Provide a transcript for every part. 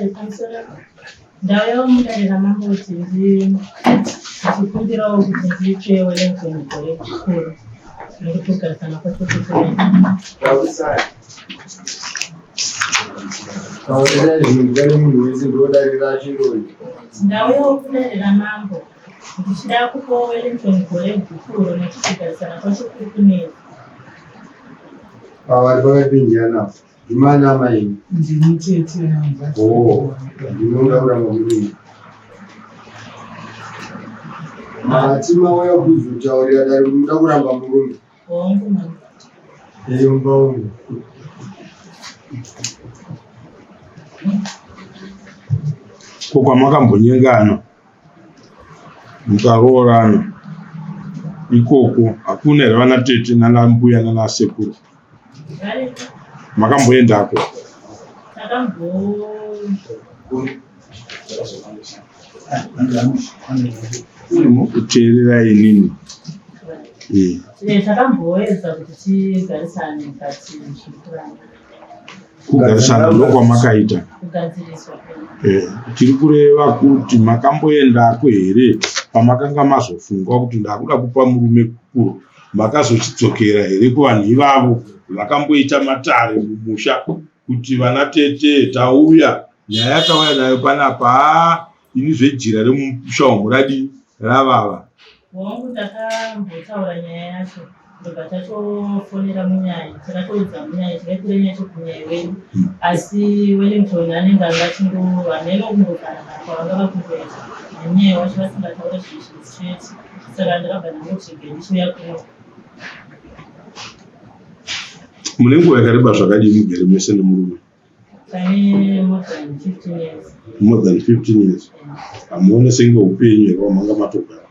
Pamusoro ndauyawo mudare ramambo kuti ndichikumbirawo kuti ndiitwe Wellington gore gukuru nekuti kugarisana kwacho kukuita. Ndauyawo kudare ramambo ndichida kupawo Wellington gore gukuru nekuti kugarisana kwacho kuri kunetsa. Vari pakati penjana ndimana amai. Ndini tete hanzvadzi. Oh, ndinoda kuramba murume. Mati mauya kuzotaurira dare kuti muda kuramba murume. Hongu mama. Iyo mbaungu. Ko kwamakambonyengana mukaroorana ikoko hakuna here vana tete nana mbuya nana sekuru? Variko. Makamboendako? Takambo Teererai inini. Eh. Takamboedza kuti tigarisane but zvikuramba. Kugarisana ndokwamakaita. Kugadziriswa. Eh, tiri kureva kuti makamboendako here pamakanga mazofunga kuti ndakuda kupa murume kukuru makazochidzokera here kuvanhu ivavo vakamboita matare mumusha kuti vana tete tauya nyaya yatauya nayo panapa haa ini zvejira remumusha umu radii ravava. Hongu ndakambotaura nyaya yacho ndobva tatofonera munyai takatoudza munyai tikaipira nyaya yacho kumunyai wedu asi Wellington anenge anga achingo hameno kungovharana kwavanga vakungoita nemunyai wacho vasingataure zvinhu zviri straight saka ndakabva ndangoti regai ndichiuya kuno. Mune nguva yakareba zvakadii mugere mese nemurume? Pane more than 15 years. More than 15 years. Hamuone senge upenyu here hwamanga matogara?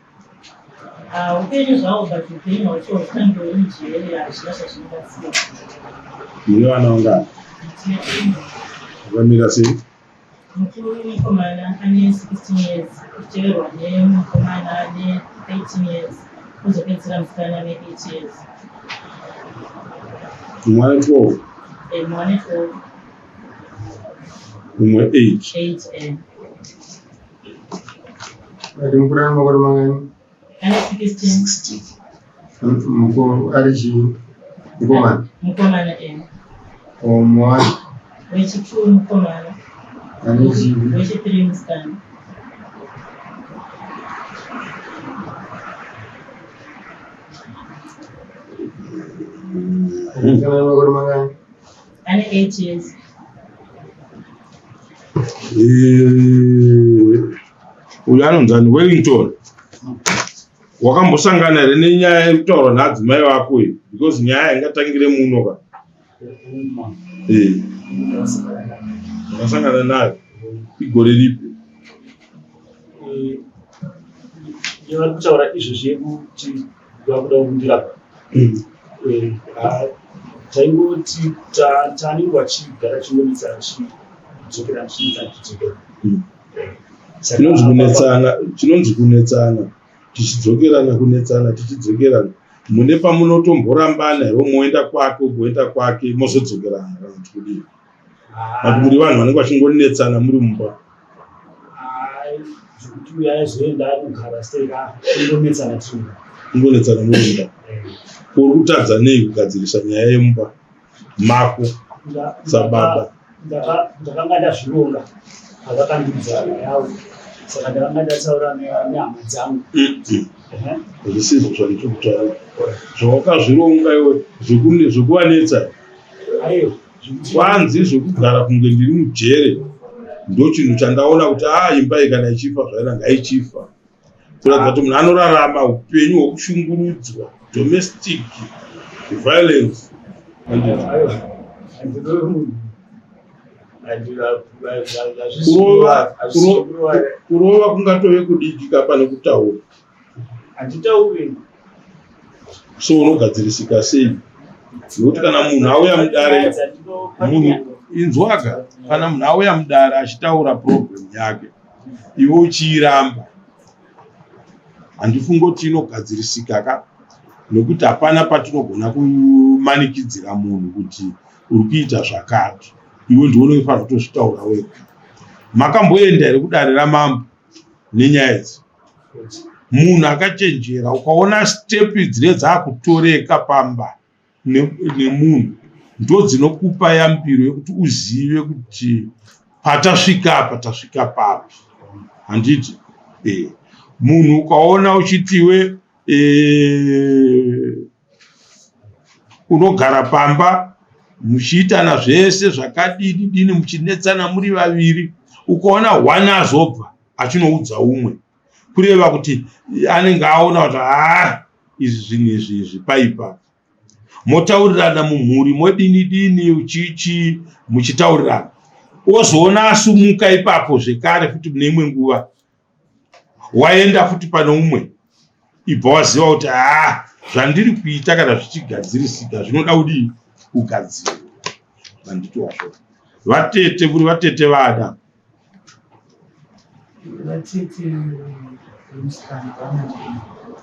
Ah, upenyu zvawo but upenyu hwacho hunenge huri mujeri hazvina zvazvinobatsira. Mune vana vangani? Tine three. Vakamira sei? Mukuru mukomana ane 16 years kuchiteverwa nemukomana ane 13 years kuzopedzisira musikana ane 8 years. Mumwe ane 12? Eh, mumwe ane 12. Mumwe 8? 8 eh. Ati mukuru ane makore mangani? Ane 16. Mukuru ari chii? Mukomana. Mukomana eh. Omwana. Wechi2 mukomana. Ane chii? Wechi3 musikana. Musikana ane makore mangani? Ane 8 years. Eh, uyu anonzi ani Wellington. Wakambosangana here nenyaya yekutaurwa naadzimai vako iyi? Because nyaya haingatangire muno ka. Eh. Wakasangana nayo igore ripi? Yavari kutaura izvozvi yekuti vakuda kundirapa. Eh, taingoti tanenge vachigara chingonetsana chidzokera chinetsana chidzokera. Chinonzi kunetsana, chinonzi kunetsana tichidzokerana kunetsana tichidzokerana mune pamunotomborambana here moenda kwake ugoenda kwake mozodzokerana kana kuti kudii but muri vanhu vanenge vachingonetsana muri mumba. Zvekuti uyu aizoenda akugara sei kungonetsana tiri kungonetsana muri mumba. Uri kutadza nei kugadzirisa nyaya yemumba mako sababa? Ndakanga ndazvironga pavakandiudza nyaya yavo saka ndakanga ndataura nehama dzangu. Zvisizvo zvandiri kutaura zvawakazvironga iwe zvekuvanetsa. Aiwa. Kwanzi zvekugara kunge ndiri mujere ndochinhu chandaona kuti a imba iyi kana ichifa zvaina ngaichifa. Kuratidza kuti munhu anorarama upenyu hwekushungurudzwa, domestic violence. Kurova kungatove kudiki ka pane kutaura. Handitauri. So unogadzirisika sei? Nekuti kana munhu auya mudare, munhu inzwaka, kana munhu auya mudare achitaura problem yake, iwe uchiiramba, handifungi kuti inogadzirisika ka, nekuti hapana patinogona kumanikidzira munhu kuti uri kuita zvakati, iwe ndiwe unofanira kutozvitaura wega. Makamboenda here kudare ramambo nenyaya idzi? Munhu akachenjera ukaona step dzine dzakutoreka pamba nemunhu ndodzinokupa yambiro yekuti uzive kuti patasvika apa tasvika papi handiti e. Munhu ukaona uchitiwe e, unogara pamba muchiitana zvese zvakadini dini muchinetsana muri vaviri ukaona one azobva achinoudza umwe kureva kuti anenge aona kuti haa izvi zvinhu izvi izvi paipa motaurirana mumhuri modini dini chichi muchitaurirana ozoona asumuka ipapo zvekare futi mune imwe nguva waenda futi pane umwe ibva waziva kuti haa zvandiri kuita kana zvichigadzirisika zvinoda kudii kugadzirwa handiti wazvo vatete kuri vatete vada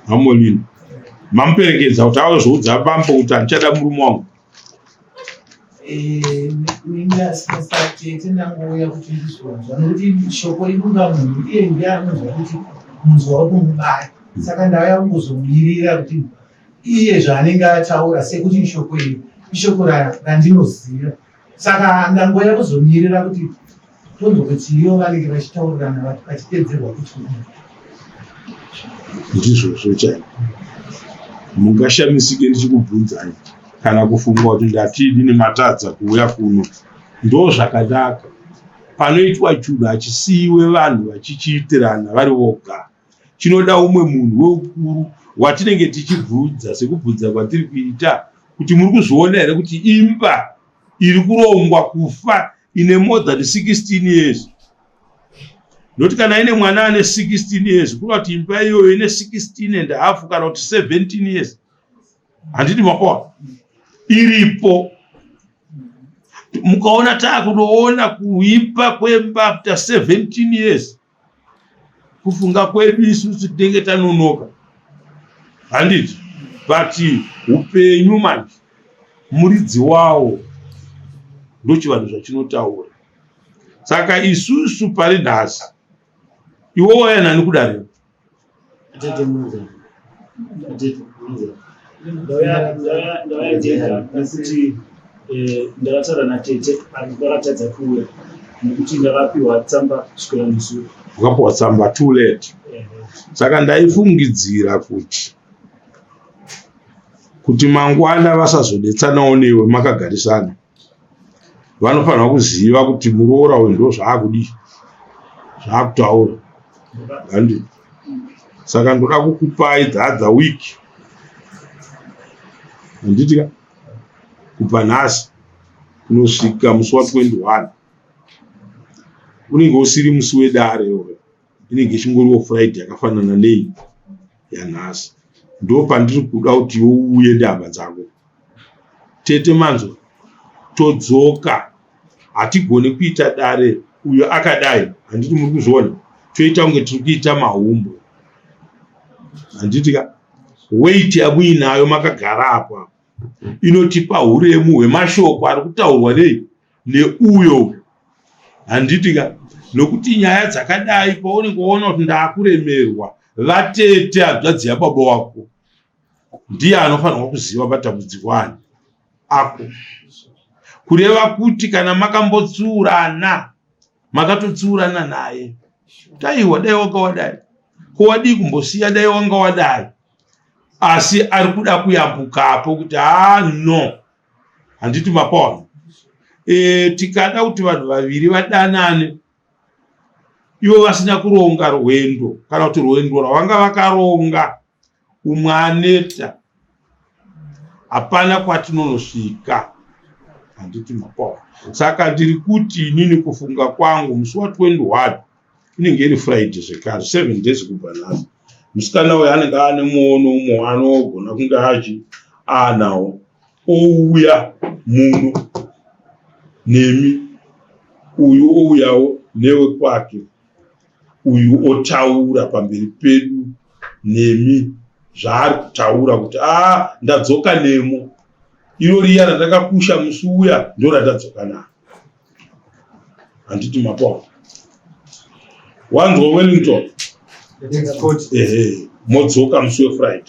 Amolini mamuperekedza kuti azoudza bambo kuti handichada murume wangu eh, tete ndangouya kuti ndizonzwa nokuti shoko rinonga munhu iye ndiye anonzwa kuti munzwa uri kumubaya saka ndauya kungozomirira kuti iye zvaanenge ataura sekuti shoko iri ishoko randinoziva saka ndangouya kuzomirira kuti tonzwa kuti iyo vanenge vachitaurirana vachitedzerwa kuti kudii ndizvozvo chaiko mungashamisike ndichikubvunzai kana kufunga kuti ndatidi nematadza kuuya kuno ndo zvakanaka panoitwa chunhu hachisiyiwe vanhu vachichiitirana vari voga chinoda umwe munhu weukuru watinenge tichibvunza sekubvunza kwatiri kuita kuti muri kuzviona here kuti imba iri kurongwa kufa ine more than 16 years nokuti kana ine mwana ane 16 years kureva kuti imba iyoyo ine 16 and half kana kuti 17 years handiti makoa iripo mukaona taakunoona kuipa kwemba after 17 years kufunga kwedu isusu tinenge tanonoka handiti but upenyu manje muridzi wawo ndochivanhu zvachinotaura saka isusu pari nhasi iwe waya nani kudariro Ndauya ndega nekuti eh, ndakataura natete vakatadza kuuya nekuti ndakapiwa tsamba kusvikira nezuro. Wakapiwa tsamba too late. Saka ndaifungidzira kuti kuti mangwana vasazonetsanawo newe makagarisana vanofanirwa kuziva kuti muroora uyu ndo zvaakudii zvaakutaura handi saka ndoda kukupai the other week handiti ka kubva nhasi kunosvika musi wa 21 unenge usiri musi wedare iwoyo inenge ichingoriwo friday yakafanana nei yanhasi ndo pandiri kuda kuti iwe uuye ndehama dzako tete manzwa todzoka hatigone kuita dare uyo akadai handiti muri kuzviona toita kunge tiri kuita mahumbwe handiti ka weight yamuinayo makagara apo apo inotipa huremu hwemashoko ari kutaurwa nei neuyo handiti ka nokuti nyaya dzakadai paunenge waona kuti ndakuremerwa vatete hanzvadzi yababa wako ndiye anofanirwa kuziva matambudziko ani ako kureva kuti kana makambotsuurana makatotsuurana naye taiwa dai wanga wadai ko wadii kumbosiya dai wanga wadai asi ari kuda kuyambukapo kuti haa no handiti mapaona e, tikada kuti vanhu vaviri vadanane ivo vasina kuronga rwendo kana kuti rwendo rwavanga vakaronga umwe aneta hapana kwatinonosvika handiti mapaona saka ndiri kuti inini kufunga kwangu musi wa 21 inenge iri friday zvekare seven days kubva nhasi musikana uyo anenge ane muono umwe waanogona kunge achi aanawo ouya muno nemi uyu ouyawo newe kwake uyu otaura pamberi pedu nemi zvaari kutaura kuti a ah, ndadzoka nemo iro riya randakakusha musi uya ndo randadzoka naro handiti mapawa Wanzwa, Wellington? Next court. Ehe, modzoka musi weFriday.